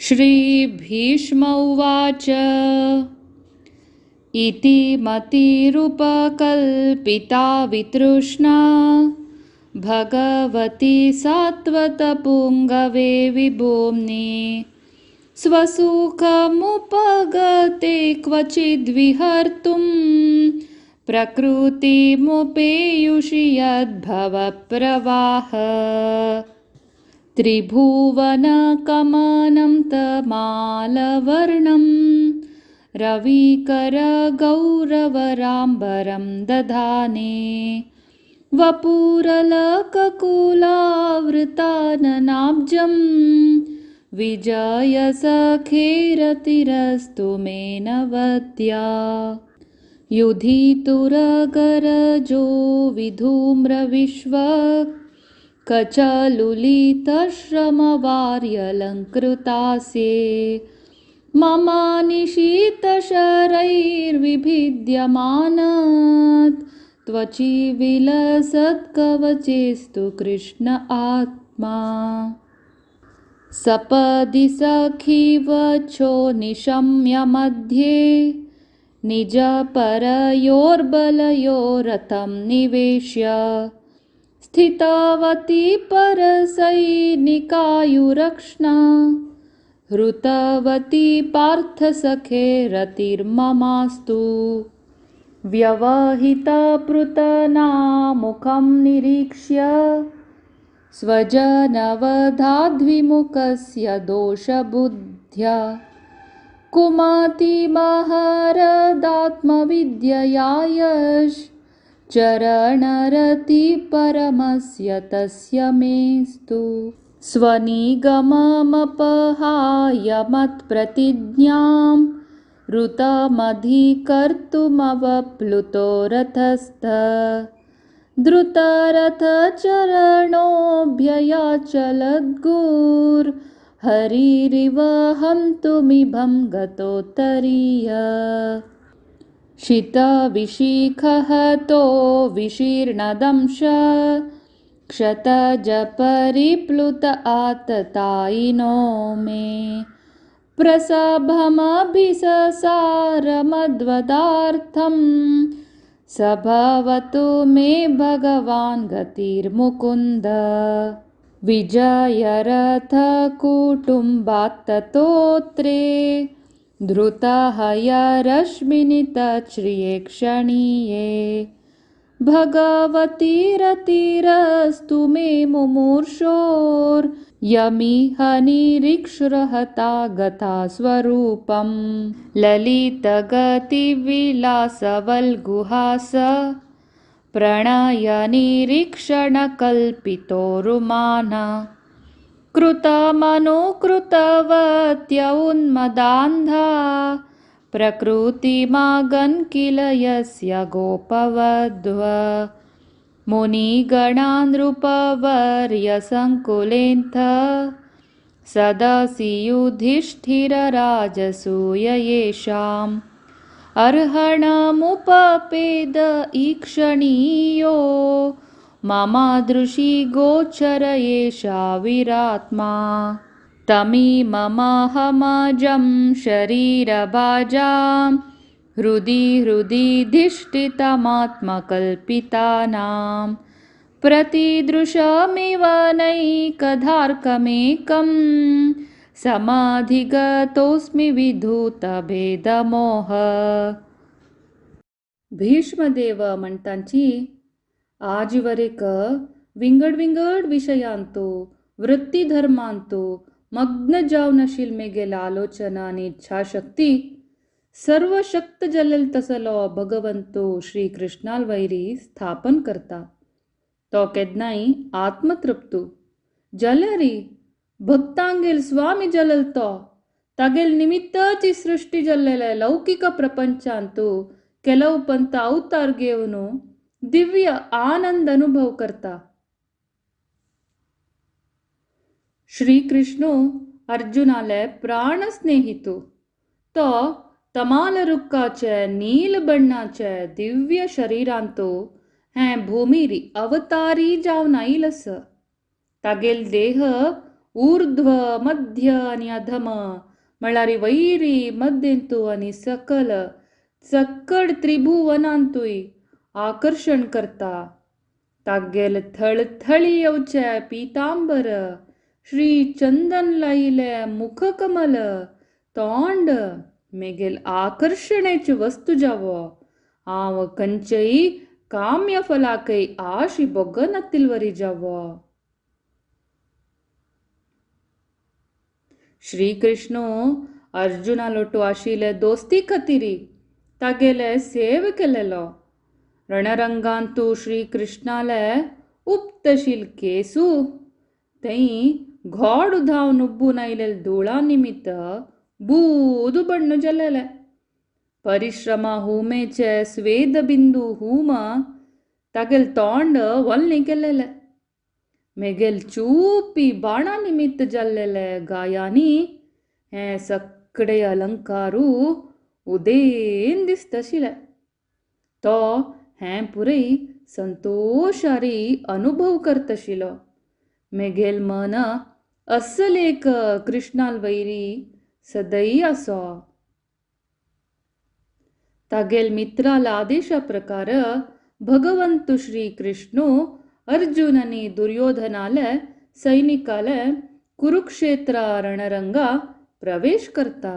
श्रीभीष्म उवाच इति मतिरुपकल्पिता वितृष्णा भगवती सात्वतपुङ्गवे विभुम्नि स्वसुखमुपगते क्वचिद्विहर्तुं प्रकृतिमुपेयुषि यद्भवप्रवाह त्रिभुवनकमनं तमालवर्णं रविकरगौरवराम्बरं दधाने वपुरलककुलावृताननाब्जं विजयसखेरतिरस्तु मे नवद्या। युधितुरगरजो विधूम्रविश्व कचलुलितश्रमवार्यलङ्कृतास्ये मम निशीतशरैर्विभिद्यमानात् त्वचि विलसत्कवचेस्तु कृष्ण आत्मा। सपदि सखीवचो निशम्य मध्ये निजपरयोर्बलयोरथं निवेश्य स्थितवती परसैनिकायुरक्ष्णा हृतवती पार्थसखे रतिर्ममास्तु। व्यवहिता पृतना मुखं निरीक्ष्य स्वजनवधाद्विमुखस्य दोषबुद्ध्या कुमातिमहरदात्मविद्यया यश चरणरति परमस्य तस्य मेस्तु। स्वनिगममपहाय मत्प्रतिज्ञां ऋतमधिकर्तुमवप्लुतो रथस्थ द्रुतरथचरणोऽभ्ययाचलद्गुर्हरिरिव हन्तुमिभं गतोत्तरीय। शितविशिखहतो विशीर्णदंश क्षतजपरिप्लुत आततायिनो मे प्रसभमभिससारमद्वदार्थं स भवतु मे भगवान् गतिर्मुकुन्द। विजयरथकुटुम्बात्ततोत्रे धृतहयरश्मिनितश्रिये क्षणीये भगवती रतिरस्तु मे मुमूर्षोर्यमिह निरीक्ष्रहता गता स्वरूपं। ललितगतिविलासवल्गुहास प्रणयनिरीक्षणकल्पितोरुमान कृतमनुकृतवत्य उन्मदान्धा प्रकृतिमागन् किल यस्य गोपवध्व। मुनिगणान् नृपवर्यसङ्कुलेन्थ सदसि युधिष्ठिरराजसूय येषाम् अर्हणमुपपेद ईक्षणीयो ममादृशी गोचर एषा विरात्मा। तमिममहमजं शरीरभाजां हृदि हृदि धिष्ठितमात्मकल्पितानां प्रतिदृशमिव नैकधार्कमेकं समाधिगतोऽस्मि विधूतभेदमोह। भीष्मदेव म्हणतांची आजिवरेक विंगड विंगड विषयांतु वृत्तिधर्मांतु मग्न जावन आशिल्ल मेगेल आलोचना आनी इच्छाशक्ती सर्वशक्त जल्लेल तसलो भगवंतु श्री कृष्णाल वैरी स्थापन करता. तो केन्नाय आत्मतृप्तु जाल्यारी भक्तांगेल स्वामी जल्लेल तो तागेल निमित्तची सृष्टी जल्लेले लौकिक प्रपंचांतु ಕೆಲವು पंत अवतार घेवन दिव्य आनंद अनुभव करता. श्रीकृष्ण अर्जुनाले प्राण स्नेहितु तो तमाल रुक्काचे नील बण्णाचे दिव्य शरीरांतु हें भूमिरी अवतारी जावन आयिल आसा. तागेल देह ऊर्ध्व मध्य आनी अधम म्हळ्यार वैरी मध्यंतू आनी सकल चक्कड त्रिभुवनांतूय आकर्शण करता. तागेल थळथळी येवचे पितांबर श्री चंदन लायिले मुखकमल तोंड मेगेल आकर्शणेची वस्तू जावो. हांव खंयचेय काम्य फलाकय आशी बोगनातिलवरी जावो. श्रीकृष्ण अर्जुनालोटू आशिल्ले दोस्ती खातीर तागेले सेव केलेलो. रणरंगांतू श्रीकृष्णाले उप्तशील केसू थंय घोड धांवन उब्बून आयिल्ले धुळा निमित्त बूद बण्ण जालेले. परिश्रमा हुमेचे स्वेदबिंदू हुम तागेल तोंड वल्ली केलेले. मेगेल चूपी बाणा निमित्त जाल्लेले गायांनी हें सगळे अलंकारू उदेन दिसताशिल्ले. तो हें पुरय संतोशारी अनुभव करताशिल्लो. मेगेल मन अस्सल एक कृष्णाल वैरी सदैय आसो. तागेल मित्राल आदेशा प्रकार भगवंतु श्री कृष्ण अर्जुन आनी दुर्योधनाले सैनिकाले कुरुक्षेत्र रणरंगा प्रवेश करता.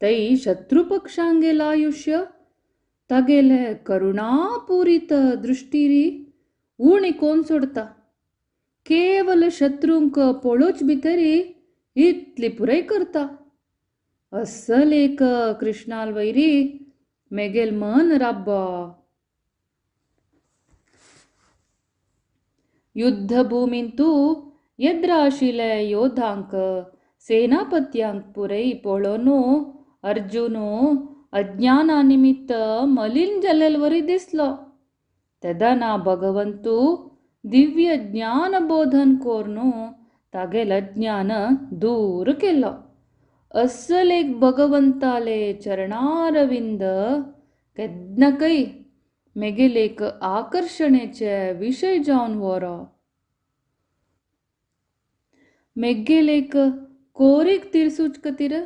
तै शत्रुपक्षांगेल आयुष्य तागेले करुणापूरित दृष्टीरी उणी कोण सोडता. केवल शत्रूंक पळोवच भितरी इतली पुरय करता. अस्सल एक कृष्णाल वैरी मेगेल मन राब्बो. युद्धभूमींतू येद्रा आशिल्ले योद्धांक सेनापत्यांक पुरय पळोवन अर्जुन अज्ञाना निमित्त मलिन जाल्लेवरी दिसलो. तेदना भगवंतू दिव्य ज्ञान बोधन कोरून तागेल अज्ञान दूर केलो. अस्सल एक भगवंताले चरणारविंद केन्नाकय मेगेल एक आकर्शणेचे विशय जावन व्हरो. मेगेल एक कोरीक तिरसूच खातीर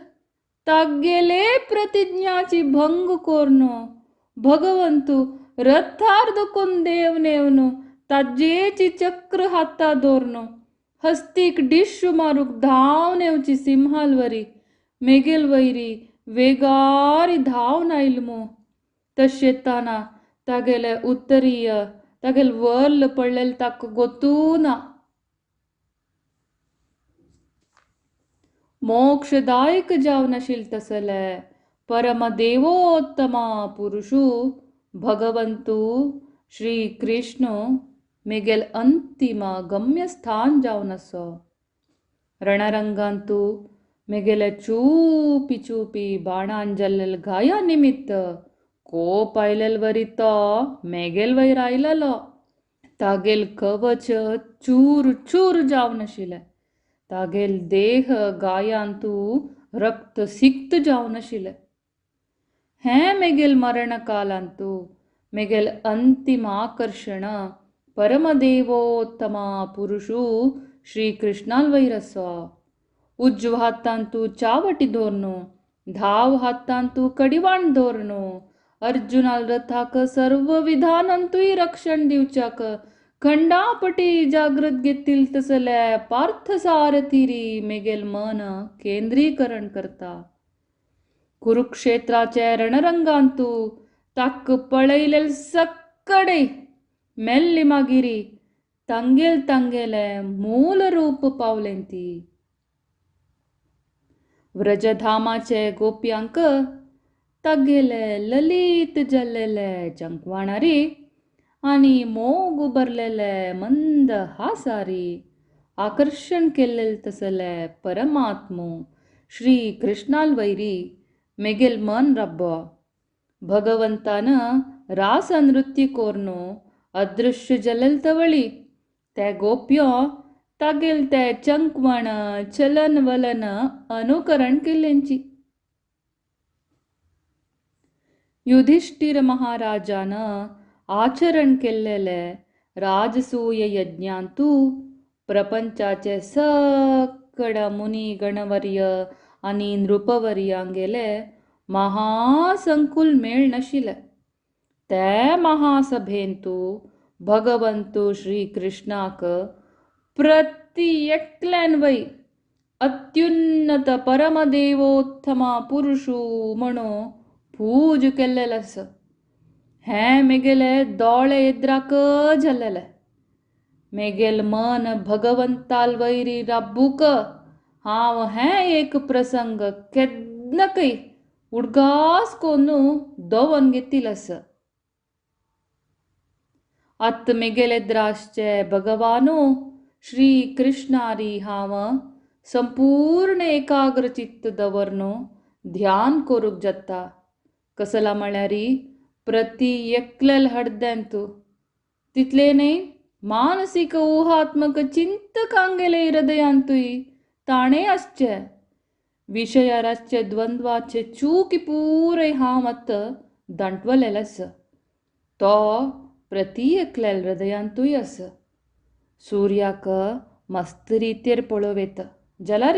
तागेले प्रतिज्ञाची भंग कोरून भगवंतू रथार दुखून देवन येवन ताजेची चक्र हाता दवरून हस्तीक डिश्श मारूंक धांवन येवची सिंहालवरी मेगेल वैरी वेगारी धांवन आयल मू. तशें तागेले उत्तरीय तागेल वर्ल पडलेले ताका गोतू ना. मोक्षदायक जावन आशिल्ले तसले परमदेवोत्तमा पुरुषू भगवंतू श्री कृष्ण मेगेल अंतिम गम्यस्थान जावन आसो. रणरंगांतू मेगेले चूपी चूपी बाणान जाल्लेले घाया निमित्त कोप आयिल्ले वरी तो मेगेल वयर आयिल्लो. तागेल कवच चूर चूर जावन आशिल्लें. तागेल देह गायांतू रक्त सिक्त जावन आशिल्लें. हें मेगेल मरणकालांतू मेगेल अंतिम आकर्शण परमदेवोत्तमा पुरुषू श्रीकृष्णाल वयर आसो. उजव्या हातांतू चावटी दवरून धाव हातांतू कडिवाण दवरून अर्जुनाल रथाक सर्व विधानांतूय रक्षण दिवच्याक खंडापटी जागृत घेतील तसले पार्थसारथीरी मेगेल मन केंद्रीकरण करता. कुरुक्षेत्राचे रणरंगांतू ताक पळयलेले सक्कडे मेल्ली मागिरी तांगेल तांगेले मूल रूप पावलें ती. व्रजधामाचे गोप्यांक तागेले ललित जाल्लेले चंकवाणारी आनी मोग उबरलेले मंद हासारी आकर्शण केल्लेले तसले परमात्मो श्री कृष्णाल वैरी मेगेल मन रब्बो. भगवंतान रास नृत्य कोरून अदृश्य जाल्लेले तवळी ते गोप्यो तागेल ते चंकवण चलन वलन अनुकरण केल्ल्यांची. युधिष्ठिर महाराजान आचरण केल्लेले राजसूय यज्ञांतू प्रपंचाचे सकड मुनी गणवर्य आनी नृपवर्यांगेले महासंकुल मेळ नाशिल्ले. ते महासभेंतु भगवंतु श्रीकृष्णाक प्रति एकल्यान वै अत्युन्नत परमदेवोत्तमा पुरुषू म्हणून पूज केल्लेलें आसा. हें मेगेले दोळे एद्राक जाल्लेलें. मेगेल मन भगवंताल वैरी राब्बूक हांव हें एक प्रसंग केन्नाकय उडगास कोन्नू दवन घेतिल्लो आसा. आत मेगेले द्रासचे भगवानू श्री कृष्णारी हांव संपूर्ण एकाग्र चित्त दवरनु ध्यान करूंक जाता. कसला म्हळ्यार प्रति एकल्याल हड्ड्यांतु तितलें न्हय मानसीक ऊहात्मक चिंतकांगेले हृदयांतूय ताणें आसचें विशयार आसचे द्वंद्वाचे चूकी पुराय हांव आतां दांटवलेलें आसा. तो प्रति एकल्याल हृदयांतूय आसा. सूर्याक मस्त रितीर पळोवं येता जाल्यार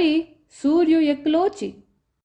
सूर्य एकलोची.